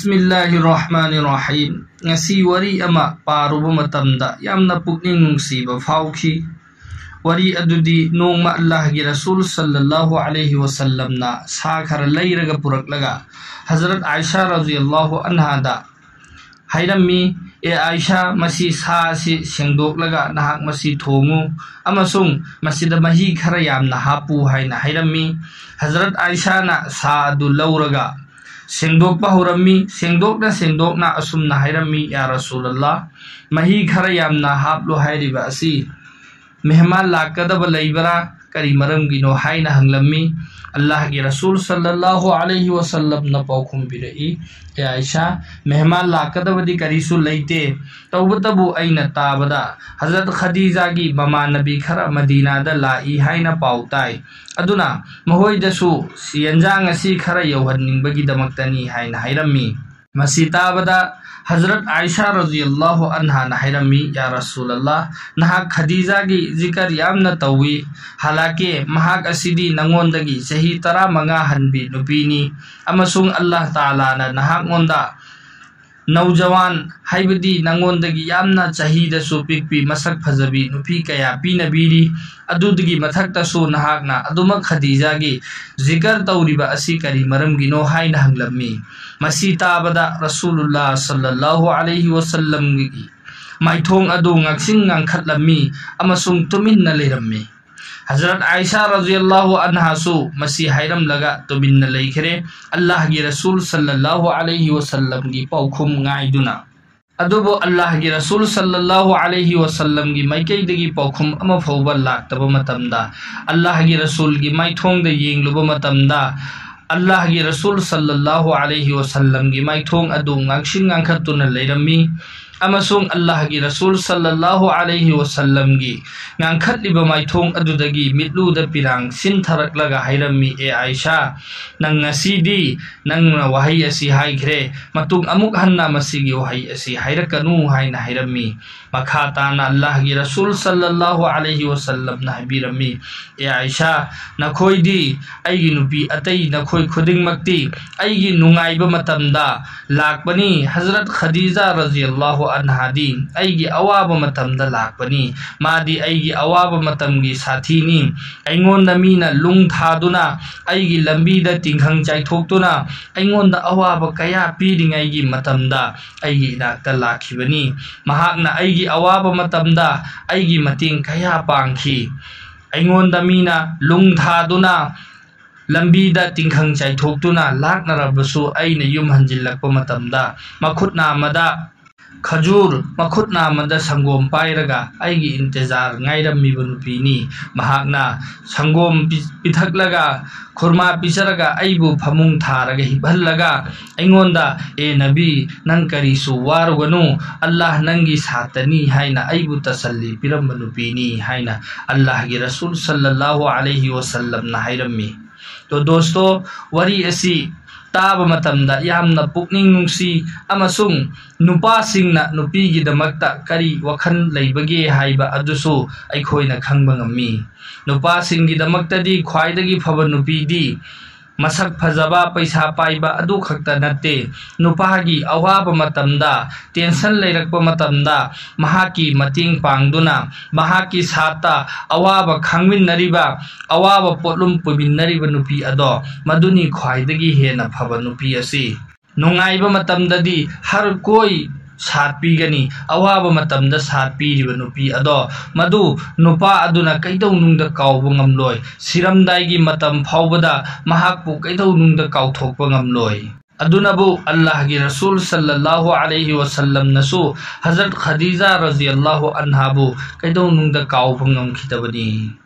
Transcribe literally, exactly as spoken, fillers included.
ꯕꯤꯁꯃꯤꯜꯂꯥꯍꯤꯔ ꯔꯍꯃꯥꯅꯤꯔ ꯔꯍꯤꯝ꯫ ꯉꯁꯤ ꯋꯥꯔꯤ ꯑꯃ ꯄꯥꯔꯨꯕ ꯃꯇꯝꯗ ꯌꯥꯝꯅ ꯄꯨꯛꯅꯤꯡ ꯅꯨꯡꯁꯤꯕ ꯐꯥꯎꯈꯤ꯫ ꯋꯥꯔꯤ ꯑꯗꯨꯗꯤ ꯅꯣꯡꯃ ꯑꯜꯂꯥꯍꯒꯤ ꯔꯁꯨꯜ ꯁꯜꯂꯜꯂꯥꯍꯨ ꯑꯂꯩꯍꯤ ꯋꯁꯜꯂꯝꯅ ꯁꯥ ꯈꯔ ꯂꯩꯔꯒ ꯄꯨꯔꯛꯂꯒ ꯍꯖꯔꯠ ꯑꯥꯏꯁꯥ ꯔꯖꯤꯌꯜꯂꯥꯍꯨ ꯑꯟꯍꯥꯗ ꯍꯥꯏꯔꯝꯃꯤ, "ꯑꯦ ꯑꯥꯏꯁꯥ, ꯃꯁꯤ ꯁꯥ ꯑꯁꯤ ꯁꯦꯡꯗꯣꯛꯂꯒ ꯅꯍꯥꯛ ꯃꯁꯤ ꯊꯣꯡꯉꯨ ꯑꯃꯁꯨꯡ ꯃꯁꯤꯗ ꯃꯍꯤ ꯈꯔ ꯌꯥꯝꯅ ꯍꯥꯞꯄꯨ" ꯍꯥꯏꯅ ꯍꯥꯏꯔꯝꯃꯤ꯫ ꯍꯖꯔꯠ ꯑꯥꯏꯁꯥꯅ ꯁꯥ ꯑꯗꯨ ꯂꯧꯔꯒ ꯁꯦꯡꯗꯣꯛꯄ ꯍꯧꯔꯝꯃꯤ꯫ ꯁꯦꯡꯗꯣꯛꯅ ꯁꯦꯡꯗꯣꯛꯅ ꯑꯁꯨꯝꯅ ꯍꯥꯏꯔꯝꯃꯤ, "ꯌꯥ ꯔꯁꯨꯂꯜꯂꯥ, ꯃꯍꯤ ꯈꯔ ꯌꯥꯝꯅ ꯍꯥꯞꯂꯨ ꯍꯥꯏꯔꯤꯕ ꯑꯁꯤ ꯃꯦꯍꯃꯥꯟ ꯂꯥꯛꯀꯗꯕ ꯂꯩꯕ꯭ꯔꯥ? ꯀꯔꯤ ꯃꯔꯝꯒꯤꯅꯣ?" ꯍꯥꯏꯅ ꯍꯪꯂꯝꯃꯤ꯫ ꯑꯜꯂꯥꯍꯒꯤ ꯔꯁꯨꯜ ꯁꯜꯂꯜꯂꯥꯍꯨ ꯑꯂꯩꯍꯤ ꯋꯁꯜꯂꯝꯅ ꯄꯥꯎꯈꯨꯝ ꯄꯤꯔꯛꯏ, "ꯑꯦ ꯑꯥꯏꯁꯥ, ꯃꯦꯍꯃꯥꯟ ꯂꯥꯛꯀꯗꯕꯗꯤ ꯀꯔꯤꯁꯨ ꯂꯩꯇꯦ꯫ ꯇꯧꯕꯇꯕꯨ ꯑꯩꯅ ꯇꯥꯕꯗ ꯍꯖꯔꯠ ꯈꯗꯤꯖꯥꯒꯤ ꯃꯃꯥꯟꯅꯕꯤ ꯈꯔ ꯃꯗꯤꯅꯥꯗ ꯂꯥꯛꯏ ꯍꯥꯏꯅ ꯄꯥꯎ ꯇꯥꯏ꯫ ꯑꯗꯨꯅ ꯃꯈꯣꯏꯗꯁꯨ ꯌꯦꯟꯖꯥꯡ ꯑꯁꯤ ꯈꯔ ꯌꯧꯍꯟꯅꯤꯡꯕꯒꯤꯗꯃꯛꯇꯅꯤ" ꯍꯥꯏꯅ ꯍꯥꯏꯔꯝꯃꯤ꯫ ꯃꯁꯤ ꯇꯥꯕꯗ ꯍꯖꯔꯠ ꯑꯥꯏꯁꯥ ꯔꯖꯤꯌꯜꯂꯥꯍꯨ ꯑꯟꯍꯥꯅ ꯍꯥꯏꯔꯝꯃꯤ, "ꯌꯥ ꯔꯁꯨꯂꯜꯂꯥ, ꯅꯍꯥꯛ ꯈꯗꯤꯖꯥꯒꯤ ꯖꯤꯀꯔ ꯌꯥꯝꯅ ꯇꯧꯏ꯫ ꯍꯥꯂꯥꯀꯦ ꯃꯍꯥꯛ ꯑꯁꯤꯗꯤ ꯅꯉꯣꯟꯗꯒꯤ ꯆꯍꯤ ꯇꯔꯥꯃꯉꯥ ꯍꯟꯕꯤ ꯅꯨꯄꯤꯅꯤ, ꯑꯃꯁꯨꯡ ꯑꯜꯂꯥꯍ ꯇꯥꯂꯥꯅ ꯅꯍꯥꯛꯉꯣꯟꯗ ꯅꯧꯖꯋꯥꯟ, ꯍꯥꯏꯕꯗꯤ ꯅꯉꯣꯟꯗꯒꯤ ꯌꯥꯝꯅ ꯆꯍꯤꯗꯁꯨ ꯄꯤꯛꯄꯤ, ꯃꯁꯛ ꯐꯖꯕꯤ ꯅꯨꯄꯤ ꯀꯌꯥ ꯄꯤꯅꯕꯤꯔꯤ꯫ ꯑꯗꯨꯗꯒꯤ ꯃꯊꯛꯇꯁꯨ ꯅꯍꯥꯛꯅ ꯑꯗꯨꯃꯛ ꯈꯗꯤꯖꯥꯒꯤ ꯖꯤꯀꯔ ꯇꯧꯔꯤꯕ ꯑꯁꯤ ꯀꯔꯤ ꯃꯔꯝꯒꯤꯅꯣ?" ꯍꯥꯏꯅ ꯍꯪꯂꯝꯃꯤ꯫ ꯃꯁꯤ ꯇꯥꯕꯗ ꯔꯁꯨꯂꯨꯜꯂꯥ ꯁꯜꯂꯜꯂꯥꯍꯨ ꯑꯂꯩꯍꯤ ꯋꯁꯜꯂꯝꯒꯤ ꯃꯥꯏꯊꯣꯡ ꯑꯗꯨ ꯉꯥꯡꯁꯤꯡ ꯉꯥꯡꯈꯠꯂꯝꯃꯤ ꯑꯃꯁꯨꯡ ꯇꯨꯃꯤꯟꯅ ꯂꯩꯔꯝꯃꯤ꯫ ꯍꯖꯔꯠ ꯑꯥꯏꯁꯥ ꯔꯖꯤꯌꯜꯂꯥꯍꯨ ꯑꯟꯍꯥꯁꯨ ꯃꯁꯤ ꯍꯥꯏꯔꯝꯂꯒ ꯇꯨꯃꯤꯟꯅ ꯂꯩꯈ꯭ꯔꯦ, ꯑꯜꯂꯥꯍꯒꯤ ꯔꯁꯨꯜ ꯁꯜꯂꯜꯂꯥꯍꯨ ꯑꯂꯩꯍꯤ ꯋꯁꯜꯂꯝꯒꯤ ꯄꯥꯎꯈꯨꯝ ꯉꯥꯏꯗꯨꯅ꯫ ꯑꯗꯨꯕꯨ ꯑꯜꯂꯥꯍꯒꯤ ꯔꯁꯨꯜ ꯁꯜꯂꯜꯂꯥꯍꯨ ꯑꯂꯩꯍꯤ ꯋꯁꯜꯂꯝꯒꯤ ꯃꯥꯏꯀꯩꯗꯒꯤ ꯄꯥꯎꯈꯨꯝ ꯑꯃ ꯐꯥꯎꯕ ꯂꯥꯛꯇꯕ ꯃꯇꯝꯗ, ꯑꯜꯂꯥꯍꯒꯤ ꯔꯁꯨꯜꯒꯤ ꯃꯥꯏꯊꯣꯡꯗ ꯌꯦꯡꯂꯨꯕ ꯃꯇꯝꯗ, ꯑꯜꯂꯥꯍꯒꯤ ꯔꯁꯨꯜ ꯁꯜꯂꯜꯂꯥꯍꯨ ꯑꯂꯩꯍꯤ ꯋꯁꯜꯂꯝꯒꯤ ꯃꯥꯏꯊꯣꯡ ꯑꯗꯨ ꯉꯥꯡꯁꯤꯡ ꯉꯥꯡꯈꯠꯇꯨꯅ ꯂꯩꯔꯝꯃꯤ꯫ ꯑꯃꯁꯨꯡ ꯑꯜꯂꯥꯍꯒꯤ ꯔꯁꯨꯜ ꯁꯜꯂꯜꯂꯥꯍꯨ ꯑꯂꯩꯍꯤ ꯋꯥꯁꯜꯂꯝꯒꯤ ꯉꯥꯡꯈꯠꯂꯤꯕ ꯃꯥꯏꯊꯣꯡ ꯑꯗꯨꯗꯒꯤ ꯃꯤꯠꯂꯨꯗ ꯄꯤꯔꯥꯡ ꯁꯤꯟꯊꯔꯛꯂꯒ ꯍꯥꯏꯔꯝꯃꯤ, "ꯑꯦ ꯑꯥꯏꯁꯥ, ꯅꯪ ꯉꯁꯤꯗꯤ ꯅꯪꯅ ꯋꯥꯍꯩ ꯑꯁꯤ ꯍꯥꯏꯈ꯭ꯔꯦ, ꯃꯇꯨꯡ ꯑꯃꯨꯛ ꯍꯟꯅ ꯃꯁꯤꯒꯤ ꯋꯥꯍꯩ ꯑꯁꯤ ꯍꯥꯏꯔꯛꯀꯅꯨ" ꯍꯥꯏꯅ ꯍꯥꯏꯔꯝꯃꯤ꯫ ꯃꯈꯥ ꯇꯥꯅ ꯑꯜꯂꯥꯍꯒꯤ ꯔꯁꯨꯜ ꯁꯜꯂꯜꯂꯥꯍꯨ ꯑꯂꯩꯍꯤ ꯋꯥꯁꯜꯂꯝꯅ ꯍꯥꯏꯕꯤꯔꯝꯃꯤ, "ꯑꯦ ꯑꯥꯏꯁꯥ, ꯅꯈꯣꯏꯗꯤ ꯑꯩꯒꯤ ꯅꯨꯄꯤ ꯑꯇꯩ ꯅꯈꯣꯏ ꯈꯨꯗꯤꯡꯃꯛꯇꯤ ꯑꯩꯒꯤ ꯅꯨꯡꯉꯥꯏꯕ ꯃꯇꯝꯗ ꯂꯥꯛꯄꯅꯤ, ꯍꯖꯔꯠ ꯈꯗꯤꯖꯥ ꯔꯖꯤꯌꯜꯂꯥꯍꯨ ꯑꯟꯍꯥꯗꯤ ꯑꯩꯒꯤ ꯑꯋꯥꯕ ꯃꯇꯝꯗ ꯂꯥꯛꯄꯅꯤ꯫ ꯃꯥꯗꯤ ꯑꯩꯒꯤ ꯑꯋꯥꯕ ꯃꯇꯝꯒꯤ ꯁꯥꯊꯤꯅꯤ꯫ ꯑꯩꯉꯣꯟꯗ ꯃꯤꯅ ꯂꯨꯡ ꯊꯥꯗꯨꯅ, ꯑꯩꯒꯤ ꯂꯝꯕꯤꯗ ꯇꯤꯡꯈꯪ ꯆꯥꯏꯊꯣꯛꯇꯨꯅ, ꯑꯩꯉꯣꯟꯗ ꯑꯋꯥꯕ ꯀꯌꯥ ꯄꯤꯔꯤꯉꯩꯒꯤ ꯃꯇꯝꯗ ꯑꯩꯒꯤ ꯏꯅꯥꯛꯇ ꯂꯥꯛꯈꯤꯕꯅꯤ꯫ ꯃꯍꯥꯛꯅ ꯑꯩꯒꯤ ꯑꯋꯥꯕ ꯃꯇꯝꯗ ꯑꯩꯒꯤ ꯃꯇꯦꯡ ꯀꯌꯥ ꯄꯥꯡꯈꯤ꯫ ꯑꯩꯉꯣꯟꯗ ꯃꯤꯅ ꯂꯨꯡ ꯊꯥꯗꯨꯅ, ꯂꯝꯕꯤꯗ ꯇꯤꯡꯈꯪ ꯆꯥꯏꯊꯣꯛꯇꯨꯅ ꯂꯥꯛꯅꯔꯕꯁꯨ, ꯑꯩꯅ ꯌꯨꯝ ꯍꯟꯖꯤꯜꯂꯛꯄ ꯃꯇꯝꯗ ꯃꯈꯨꯠ ꯅꯥꯝꯃꯗ ꯈꯖꯨꯔ, ꯃꯈꯨꯠ ꯅꯥꯝꯃꯗ ꯁꯪꯒꯣꯝ ꯄꯥꯏꯔꯒ ꯑꯩꯒꯤ ꯏꯟꯇꯦꯖꯥꯔ ꯉꯥꯏꯔꯝꯃꯤꯕ ꯅꯨꯄꯤꯅꯤ꯫ ꯃꯍꯥꯛꯅ ꯁꯪꯒꯣꯝ ꯄꯤ-, ꯄꯤꯊꯛꯂꯒ, ꯈꯨꯔꯃꯥ ꯄꯤꯖꯔꯒ ꯑꯩꯕꯨ ꯐꯃꯨꯡ ꯊꯥꯔꯒ ꯍꯤꯞꯍꯜꯂꯒ ꯑꯩꯉꯣꯟꯗ, 'ꯑꯦ ꯅꯕꯤ, ꯅꯪ ꯀꯔꯤꯁꯨ ꯋꯥꯔꯨꯒꯅꯨ, ꯑꯜꯂꯥꯍ ꯅꯪꯒꯤ ꯁꯥꯠꯇꯅꯤ' ꯍꯥꯏꯅ ꯑꯩꯕꯨ ꯇꯁꯜꯂꯤ ꯄꯤꯔꯝꯕ ꯅꯨꯄꯤꯅꯤ" ꯍꯥꯏꯅ ꯑꯜꯂꯥꯍꯒꯤ ꯔꯁꯨꯜ ꯁꯜꯂꯜꯂꯥꯍꯨ ꯑꯂꯩꯍꯤ ꯋꯥꯁꯜꯂꯝꯅ ꯍꯥꯏꯔꯝꯃꯤ꯫ ꯇꯣ ꯗꯣꯁꯇꯣ, ꯋꯥꯔꯤ ꯑꯁꯤ ꯇꯥꯕ ꯃꯇꯝꯗ ꯌꯥꯝꯅ ꯄꯨꯛꯅꯤꯡ ꯅꯨꯡꯁꯤ ꯑꯃꯁꯨꯡ ꯅꯨꯄꯥꯁꯤꯡꯅ ꯅꯨꯄꯤꯒꯤꯗꯃꯛꯇ ꯀꯔꯤ ꯋꯥꯈꯜ ꯂꯩꯕꯒꯦ ꯍꯥꯏꯕ ꯑꯗꯨꯁꯨ ꯑꯩꯈꯣꯏꯅ ꯈꯪꯕ ꯉꯝꯃꯤ꯫ ꯅꯨꯄꯥꯁꯤꯡꯒꯤꯗꯃꯛꯇꯗꯤ ꯈ꯭ꯋꯥꯏꯗꯒꯤ ꯐꯕ ꯅꯨꯄꯤꯗꯤ ꯃꯁꯛ ꯐꯖꯕ, ꯄꯩꯁꯥ ꯄꯥꯏꯕ ꯑꯗꯨ ꯈꯛꯇ ꯅꯠꯇꯦ꯫ ꯅꯨꯄꯥꯒꯤ ꯑꯋꯥꯕ ꯃꯇꯝꯗ, ꯇꯦꯟꯁꯟ ꯂꯩꯔꯛꯄ ꯃꯇꯝꯗ ꯃꯍꯥꯛꯀꯤ ꯃꯇꯦꯡ ꯄꯥꯡꯗꯨꯅ, ꯃꯍꯥꯛꯀꯤ ꯁꯥꯠꯇ ꯑꯋꯥꯕ ꯈꯥꯡꯃꯤꯟꯅꯔꯤꯕ, ꯑꯋꯥꯕ ꯄꯣꯠꯂꯨꯝ ꯄꯨꯃꯤꯟꯅꯔꯤꯕ ꯅꯨꯄꯤ ꯑꯗꯣ, ꯃꯗꯨꯅꯤ ꯈ꯭ꯋꯥꯏꯗꯒꯤ ꯍꯦꯟꯅ ꯐꯕ ꯅꯨꯄꯤ ꯑꯁꯤ꯫ ꯅꯨꯡꯉꯥꯏꯕ ꯃꯇꯝꯗꯗꯤ ꯍꯔ ꯀꯣꯏ ꯁꯥꯠ ꯄꯤꯒꯅꯤ, ꯑꯋꯥꯕ ꯃꯇꯝꯗ ꯁꯥꯠ ꯄꯤꯔꯤꯕ ꯅꯨꯄꯤ ꯑꯗꯣ, ꯃꯗꯨ ꯅꯨꯄꯥ ꯑꯗꯨꯅ ꯀꯩꯗꯧꯅꯨꯡꯗ ꯀꯥꯎꯕ ꯉꯝꯂꯣꯏ꯫ ꯁꯤꯔꯝꯗꯥꯏꯒꯤ ꯃꯇꯝ ꯐꯥꯎꯕꯗ ꯃꯍꯥꯛꯄꯨ ꯀꯩꯗꯧꯅꯨꯡꯗ ꯀꯥꯎꯊꯣꯛꯄ ꯉꯝꯂꯣꯏ꯫ ꯑꯗꯨꯅꯕꯨ ꯑꯜꯂꯥꯍꯒꯤ ꯔꯁꯨꯜ ꯁꯜꯂꯜꯂꯥꯍꯨ ꯑꯂꯩꯍꯤ ꯋꯥꯁꯜꯂꯝꯅꯁꯨ ꯍꯖꯔꯠ ꯈꯗꯤꯖꯥ ꯔꯖꯤꯌꯜꯂꯥꯍꯨ ꯑꯟꯍꯥꯕꯨ ꯀꯩꯗꯧꯅꯨꯡꯗ ꯀꯥꯎꯕ ꯉꯝꯈꯤꯗꯕꯅꯤ꯫